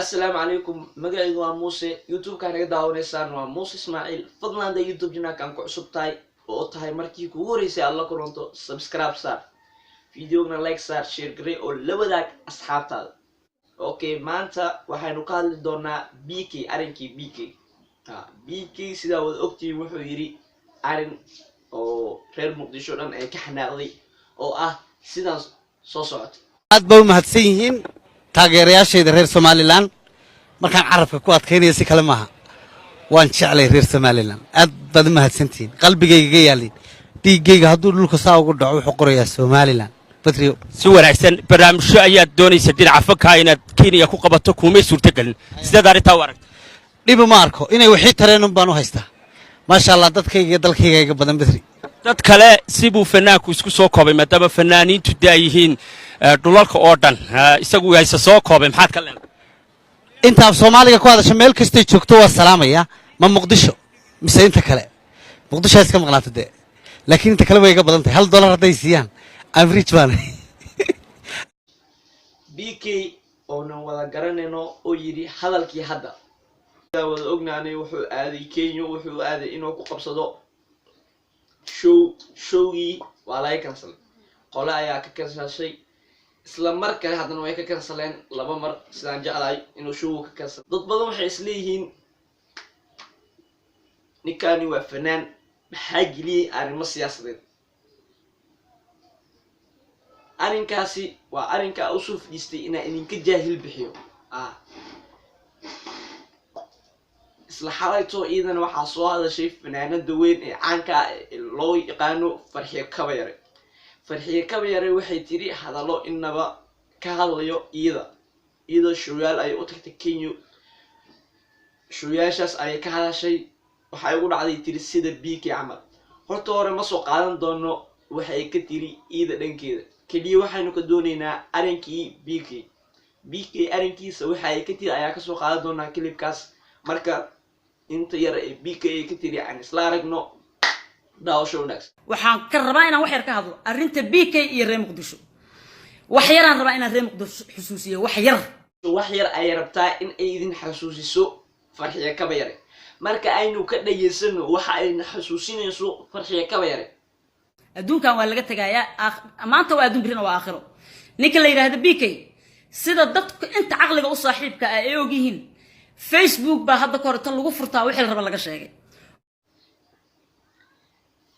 Assalaamu calaykum, magacaygu waa Muuse, YouTube-kaa naga daawanaysaan waa Muuse Ismaaciil. Fadlan hadday YouTube channelkan ku cusub tahay oo tahay markii kugu horeysay aad la kulanto, subscribe saar, videogna like saar, share garey oo la wadaag asxaabtaada. Okay, maanta waxaynu ka hadli doonaa BK, arrinkii BK. BK sidaa wada ogtihiin wuxuu yidhi arrin oo reer Muqdisho dhan ay ka xanaaqday oo ah sidaan soo socota. Aad ba u mahadsan yihiin taageerayaashayda reer Somaliland. Markaan carabka ku adkaynaya si kale maaha, waan jeclay reer Somaliland. Aad baad u mahadsantihiin, qalbigaygaga yaalin. Dhiiggayga hadduu dhulka saa ugu dhaco, wuxuu qorayaa Somaliland, Badriyo. Si wanaagsan. Barnaamijyo ayaad doonaysa dhinaca fankaa inaad Kenya ku qabato, kuumay suurtogelin. Sideed arrintaa u aragta? Dhiba ma arko, inay wixii tareen un baan u haystaa. Maasha Allah, dadkayga iyo dalkayga iga badan, Badri. Dad kale sibuu fanaanku isku soo koobay, maadaama fanaaniintu da yihiin dhulalka oo dhan, isagu hayse soo koobay. Maxaad ka leedahay? Inta af Soomaaliga ku hadasha meel kastay joogto waa salaamaya. Ma Muqdisho mise inta kale? Muqdisho ha iska maqnaato dee, laakiin inta kale way iga badan tahay. $1 hadday siiyaan, I'm rich baan. BK oonan wada garanayno oo yidhi hadalkii hadda wada ognaanay, wuxuu aaday Kenya, wuxuu aaday inuu ku qabsado show. Showgii waa laga kansalay, qole ayaa ka kansashay. Isla mar kale haddana way ka kansaleen, laba mar sidaan jeclahay inuu showgu ka kansalay. Dad badan waxay isleeyihiin ninkani waa fanaan, maxaa geliyey arrimo siyaasadeed? Arrinkaasi waa arrinka usoo fadhiistay inaan idinka jaahil bixiyo. Isla xalayto iyadana waxaa soo hadashay fanaanada weyn ee caanka ah ee loo yaqaano Farxiyo Kabayare. Farxiyo Kabayare waxay tiri hadallo inaba ka hadlayo iyada, iyadoo showyaal ayay u tagtay Kenya. Showyaashaas ayay ka hadashay. Waxay ugu dhacday tiri sida BK camal. Horta hore ma soo qaadan doono waxay ka tiri iyada dhankeeda, keliya waxaynu ka doonaynaa arrinkii BK. BK arrinkiisa waxa ay ka tiri ayaa kasoo qaadan doonaa clipkaas. Marka inta yar ee BK ay ka tiri aan isla aragno. Daawasho wanaagsan. Waxaan ka rabaa inaan wax yar ka hadlo arrinta BK iyo reer Muqdisho. Wax yaraan rabaa inaan reer Muqdisho xusuusiyo, wax yar. Wax yar ayay rabtaa in ay idin xasuusiso Farxiyo Kabayare. Marka aynu ka dhageysano waxa ayna xasuusinayso Farxiyo Kabayare. Adduunkan waa laga tegayaa, maanta waa adduun, birina waa aakhiro. Ninka la yidhaahdo BK, sida dadku inta caqliga u saaxiibka ah ay og yihiin, Facebook baa hadda ka hor inta lagu furtaa wixii la raba laga sheegay.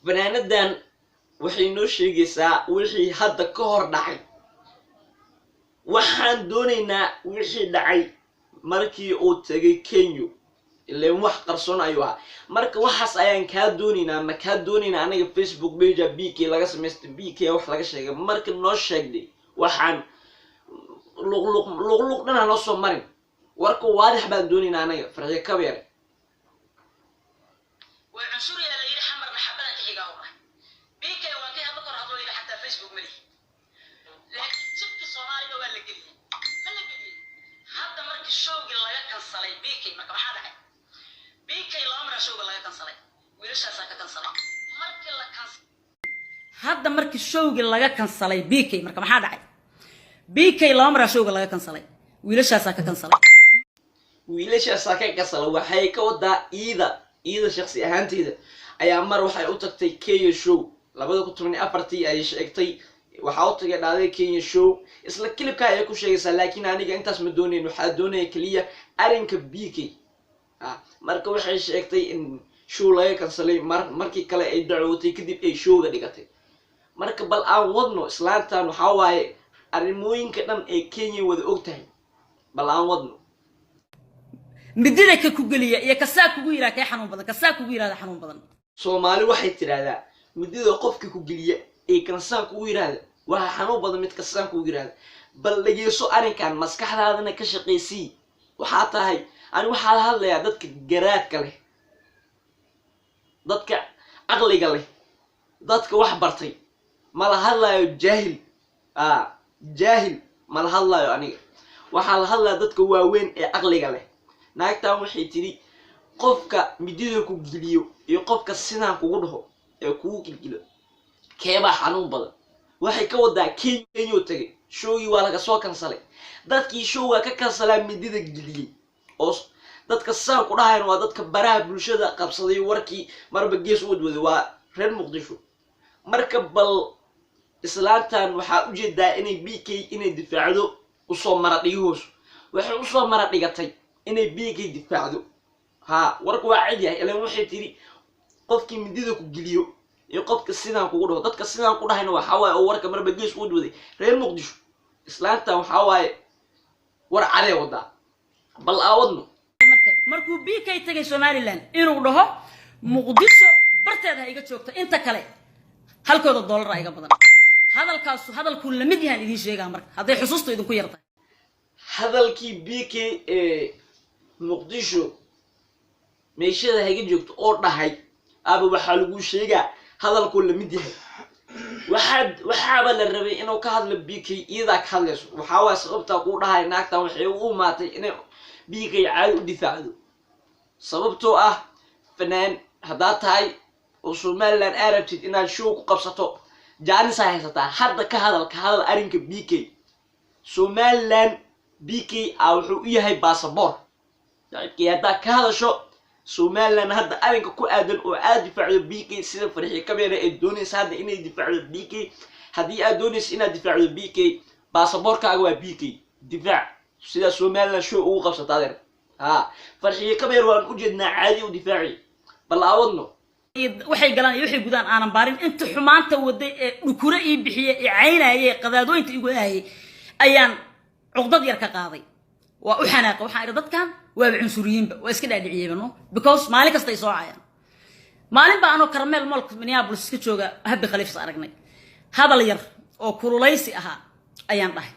Fanaanadan waxay noo sheegaysaa wixii hadda ka hor dhacay. Waxaan doonaynaa wixii dhacay markii uu tegay Kenya, ileen wax qarsoon ayuu ahaa. Marka waxaas ayaan kaa doonaynaa. Ma kaa doonaynaa anaga Facebook page BK laga samaystay, BK wax laga sheegay. Marka noo sheegday, waxaan luqluq luqluq dhan ha noo soo marin. Warka waadix baan doonaynaa anaga, Farxiyo Kabayare. Way cunsuriyaa la yidhi, Xamarna xabadan ka xigaa u ah. BK waa kii hadda kor hadloo yidhi xataa Facebook ma lihi, laakiin jibka Soomaaliga waa la geliyey, ma la geliyey. Hadda markii showgii laga kansalay BK, marka maxaa dhacay? BK laba maraa showga laga kansalay, wiilashaasaa ka kansalay. Markii la kansalay, hadda markii showgii laga kansalay BK, marka maxaa dhacay? BK laba maraa showga laga kansalay, wiilashaasaa ka kansalay. Wiilashaasaa ka kasala waxay ka wadaa iida, iida shaksi ahaanteyda ayaa mar waxay u tagtay Kenya show 2014-tii ayay sheegtay. Waxaa u tagay dhaaday Kenya show, isla clipka ayay ku sheegaysaa. Laakiin aniga intaas ma doonayn, waxaa doonaya keliya arrinka BK. Marka waxay sheegtay in show laga kansalay mar, markii kale ay dacwootay kadib ay showga dhigatay. Marka bal aan wadno islaantan, waxaa waaye arrimooyinka dhan ee Kenya wada og tahay. Bal aan wadno. Midida ka ku geliya iyo kasaa kugu yidhaha, kee xanuun badan? Kasaa kugu yidhahda xanuun badan. Soomaali waxay tidhaahdaa midida qofka ku geliya ee kansaan kugu yidhaahda waxaa xanuun badan mid kasaan kugu yidhahda. Bal dhegeyso arrinkan, maskaxdaadana ka shaqaysii. Waxaa tahay ani waxaa la hadlayaa dadka garaadka leh, dadka caqliga leh, dadka wax bartay. Mala hadlayo jaahil, jaahil mala hadlayo aniga. Waxaa la hadlaya dadka waaweyn ee caqliga leh. Naagtan waxay tidhi qofka midida ku geliyo iyo qofka sidaan kugu dhaho ee kugu gilgilo, keebaa xanuun badan? Waxay ka wadaa Kenya tagay, showgii waa laga soo kansalay. Dadkii showga ka kansalaa midida geliyey oo dadka saan ku dhahayan waa dadka baraha bulshada qabsaday, warkii marba gees u wadwaday, waa reer Muqdisho. Marka bal islaantan waxaa ujeedaa inay BK inay difaacdo usoo mara dhigihoosu, waxay usoo mara dhigatay inay BK difaacdo. Ha, warku waa cad yahay. Ilan waxay tiri qofkii midida ku geliyo iyo qofka sidaan kugu dhaho, dadka sidaan ku dhahayna waxaa waaye oo warka marba gees u wadwaday reer Muqdisho. Islaantan waxaa waaye war cadee wadaa, bal aawadno. Marka markuu BK tagay Somaliland inuu dhaho Muqdisho barteeda ha iga joogto, inta kale halkooda doolar iga badan, hadalkaasu hadalkuu lamid yahaan idiin sheegaa marka hadday xusuustu idinku yartahay. Hadalkii BK ee Muqdisho meeshada haga joogto oo dhahay aba waxaa lagu sheegaa hadalkuu lamid yahay. Waxaaba la rabay inuu ka hadlo BK, iyadaa ka hadlayso. Waxaa waaya sababtaa kuu dhahay naagtan waxay u imaatay inay BK caadi u difaacdo, sababtoo ah fanaan haddaad tahay oo Somaliland aa rabtid inaad show ku qabsato, jaanisaa haysataa hadda. Ka hadal, ka hadal arrinka BK. Somaliland BK a wuxuu u yahay basaboor saaxiibkii. Haddaa ka hadasho Somaliland hadda arrinka ku aadan oo aad difaacdo BK, sida Farxi Kabeere ay doonaysa hadda inay difaacdo BK, haddii aad doonaysa inaad difaacdo BK, baasaboorkaaga waa BK, difaac sidaa Somaliland show ugu qabsata adeer. Ha, Farxiye Kabeer waan ujeednaa caadi u difaaci, bal aawadno. Waxay galaan iyo waxay gudaan aanan baarin, inta xumaanta waday ee dhukure ii bixiyey ee caynayay qadaadooyinta igu ahayay ayaan cuqdad yar ka qaaday, waa u xanaaqay. Waxaan idhi dadkan waaba cunsuriyiinba, waa iska dhaadhiciyeyba, no, because maalin kasta ay soo caayaan. Maalin baa anoo Karmel Mallka Minneapolis iska jooga Happy Khaliifs aragnay, hadal yar oo kululaysi ahaa ayaan dhahay: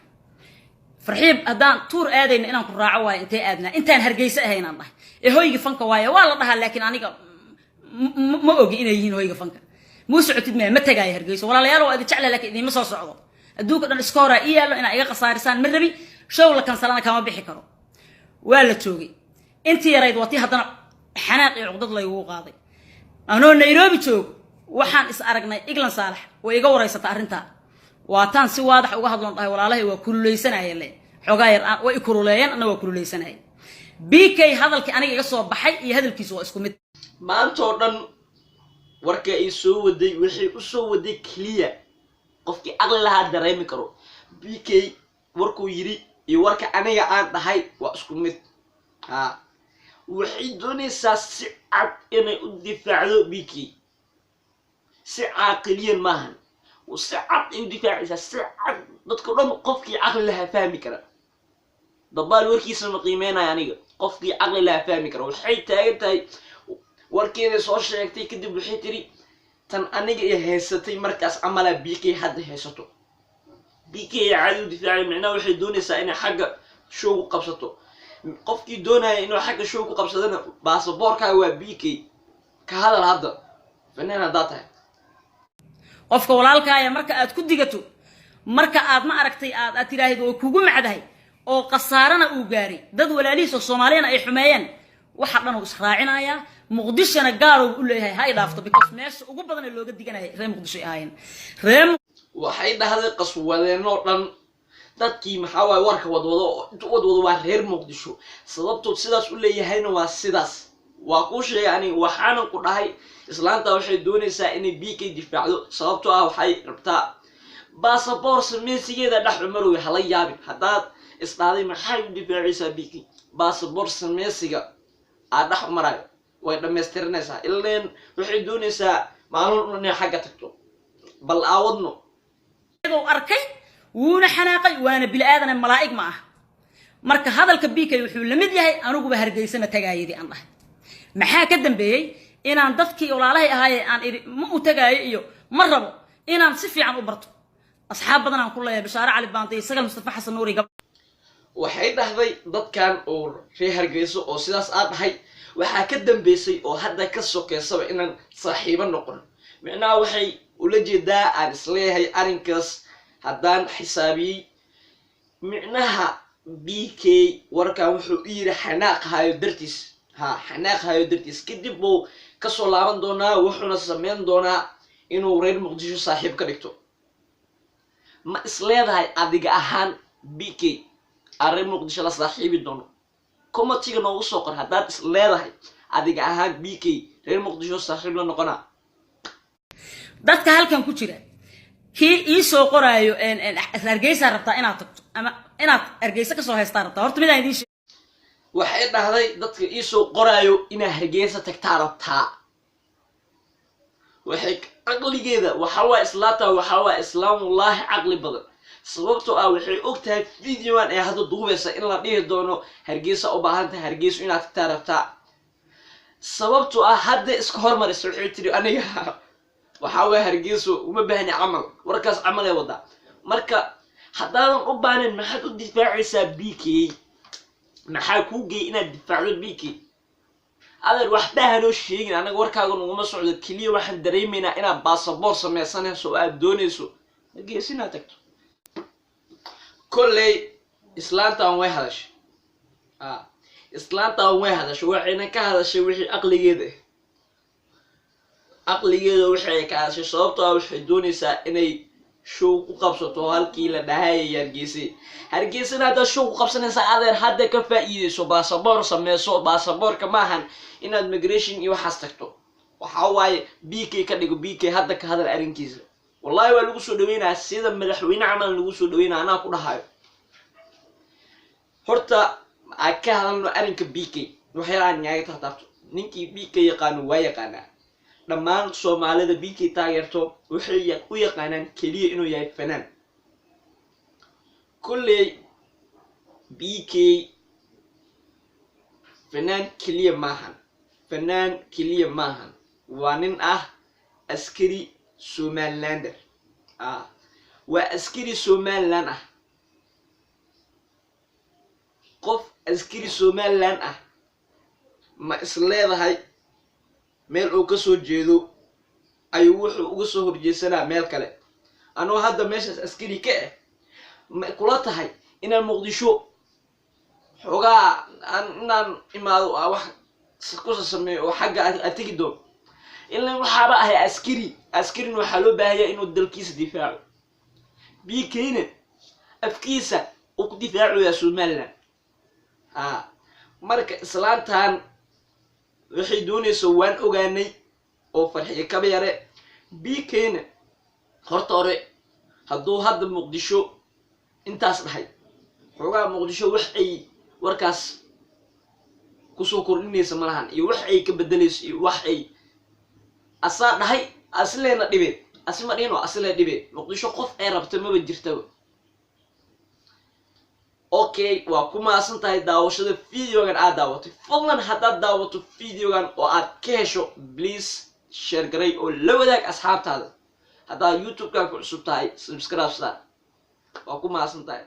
"Farxiib, haddaan tuur aadayna inaan ku raaco waayo, intee aadnaa?" Intaan Hargeysa ahayn aan dhahay ee hoyga fanka waaye waa la dhahaa, laakiin aniga ma ogi inay yihiin hoyga fanka. Muu socotid maya? Ma tagaayo Hargeyso, walaalayaal, waa idin jecla, laakiin idiinma soo socdo. Adduunka dhan iska horaa ii yaallo, inaa iga khasaarisaan ma rabi, show la kansalana kama bixi karo. Waa la joogay intii yarayd, waa tii haddana xanaaq iyo cuqdad laygugu qaaday. Anoo Nairobi joogo waxaan is aragnay Iglan Saalax, way iga waraysata arrintaa, waataan si waadax uga hadloon dhahay: "Walaalahay, waa kululeysanaya le xoogaa yar, way i kululeeyeen, anna waa kululeysanaya." BK hadalkii aniga iga soo baxay iyo hadalkiisu waa isku mid. Maanta oo dhan warka ay soo waday waxay u soo waday keliya qofkii aqli lahaa dareemi karo BK warkuu yidhi iyo warka aniga aan dhahay waa isku mid. Ha, waxay doonaysaa si cad inay u difaacdo BK, si caaqiliyan maahan, si cad ay u difaacaysaa, si cad dadka dhan qofkii caqli lahaa fahmi kara. Dabaal warkiisa ma qiimeynaya aniga, qofkii caqli lahaa fahmi kara. Waxay taagan tahay warkeeday soo sheegtay, kadib waxay tiri tan aniga i haysatay markaas camalaa BK hadda haysato. BK caadi u difaacay, micnaha waxay doonaysaa inay xagga show ku qabsato. Qofkii doonaya inuu xagga show ku qabsadana baasaboorkaaga waa BK, ka hadal hadda fanaan haddaa tahay. Qofka walaalkaaya marka aad ku digato, marka aad ma aragtay aad tiraahid oo kugu macdahay oo khasaarana uu gaaray, dad walaalihiis oo Soomaaliyana ay xumeeyeen, waxa dhan uu israacinayaa. Muqdishona gaarow u leeyahay ha i dhaafto, because meesha ugu badan ee looga diganaya reer Muqdisho ay ahaayeen reer. Waxay dhahday qaswadeenoo dhan dadkii maxaa waaye warka wadwado oo inta wadwado waa reer Muqdisho. Sababtood sidaas u leeyahayna waa sidaas, waa kuu sheegay aniga. Waxaanan ku dhahay islaanta waxay doonaysaa inay BK difaacdo, sababtoo ah waxay rabtaa baasaboor sameysigeeda dhex cumarowy. Hala yaabin haddaad isdhahday maxay u difaacaysaa BK, baasaboor sameysiga aa dhex marayo way dhamaystiranaysaa, ileen waxay doonaysaa maalin inay xagga tagto. Bal aawadno. Uu arkay wuuna xanaaqay, waana bini aadane, malaa'ig ma ah. Marka hadalka BK wuxuu la mid yahay aniguba Hargeysana tagaayadii aan dhahay. Maxaa ka dambeeyey? Inaan dadkii walaalahay ahaayee aan idhi ma u tagaayo iyo ma rabo inaan si fiican u barto. Asxaab badan aan ku leeyahay, Bashaare Cali Baantay, Sagal Mustafa Xasan Nuuri. Waxay dhahday dadkan oo reer Hargeyso oo sidaas aa dhahay waxaa ka dambeysay oo hadda ka sokeysaba inaan saaxiibo noqon. Micnaha waxay ula jeedaa aan isleeyahay arrinkaas haddaan xisaabiyey, micnaha BK warkan wuxuu u yidhi xanaaq hayo dartiis. Ha, xanaaq hayo dartiis. Kadib buu kasoo laaban doonaa, wuxuuna sameyn doonaa inuu reer Muqdisho saaxiib ka dhigto. Ma isleedahay adiga ahaan BK arrin Muqdisho la saaxiibi doono? Commentiga noogu soo qor haddaad is leedahay adiga ahaan BK reer Muqdisho saaxiib la noqonaa. Dadka halkan ku jira, kii ii soo qoraayo Hargeysaa rabtaa inaad tagto ama inaad Hargeysa kasoo haystaa rabtaa, horta midaan idiin Waxay dhahday dadka iisoo qoraayo inaa Hargeysa tagtaa rabtaa. Waxay caqligeeda waxaa waa islaata, waxaa waa islaam, wallaahi caqli badan, sababtoo ah waxay og tahay videoan ee hadda duubeysa in la dhihi doono Hargeysa u baahan tahay, Hargeysa inaad tagtaa rabtaa, sababtoo ah hadda iska hormarisa. Waxay tiri aniga waxaa waaya Hargeyso uma baahni camal, warkaas camal ee wadaa. Marka haddaadan u baahnayn, maxaad u difaacaysaa BK? Maxaa kuu geeyay inaad difaacdo BK? Adeer, waxba hanoo sheegin, anaga warkaaga naguma socdo. Keliya waxaan dareemaynaa inaad baasaboor sameysanayso oo aad doonayso Hargeysa inaad tagto. Kolley islaantan way hadashay, a islaantan way hadashay, waxayna ka hadashay wixii aqligeeda ah, aqligeeda waxay ka hadashay, sababtoo ah waxay doonaysaa inay show ku qabsato halkii la dhahayay Hargeysa. Hargeysana haddaad show ku qabsanaysaa, adeer, hadda ka faa'iideyso, baasaboor sameyso. Baasaboorka maahan inaad migration iyo waxaas tagto. Waxa waaye BK ka dhigo, BK hadda ka hadal arrinkiisa. Wallahi waa lagu soo dhaweynaya sida madaxweyne camal lagu soo dhaweynaya, anaa ku dhahayo. Horta aan ka hadalno arrinka BK. Waxyaalahan inaaga tartaabto, ninkii BK yaqaano waa yaqaanaa. Dhammaan Soomaalida BK taageerto waxay u yaqaanaan keliya inuu yahay fanaan. Kolley BK fanaan keliya maahan, fanaan keliya maahan, waa nin ah askari Somalilander ah, waa askari Somaliland ah. Qof askari Somaliland ah ma is leedahay meel uu kasoo jeedo ayuu wuxuu uga soo horjeesanaa meel kale? Anuu hadda meeshaas askari ka ah, ma kula tahay inaan Muqdisho xoogaa aan inaan imaado wax kusa sameeyo oo xagga a tegi doono? Ilan waxaaba ahay askari. Askarina waxaa loo baahaya inuu dalkiisa difaaco. BKna afkiisa uu ku difaacoyaa Somaliland. A marka islaantan waxay doonaysa waan ogaanay oo Farxiyo Kaba Yare. BKna horta hore hadduu hadda Muqdisho intaas dhahay, xoogaa Muqdisho wax ay warkaas kusoo kordhinaysa malahan, iyo wax ay ka bedelayso iyo wax ay asaa dhahay asileena dhibe, asi ma dhino, asilee dhibe. Muqdisho qof ay rabta maba jirtaba. Okay, waa ku mahadsan tahay daawashada videogan aad daawatay. Fadlan haddaad daawato videogan oo aad ka hesho, please share garay oo la wadaag asxaabtaada. Haddaad YouTube-kan ku cusub tahay, subscribe saar. Waa ku mahadsan tahay.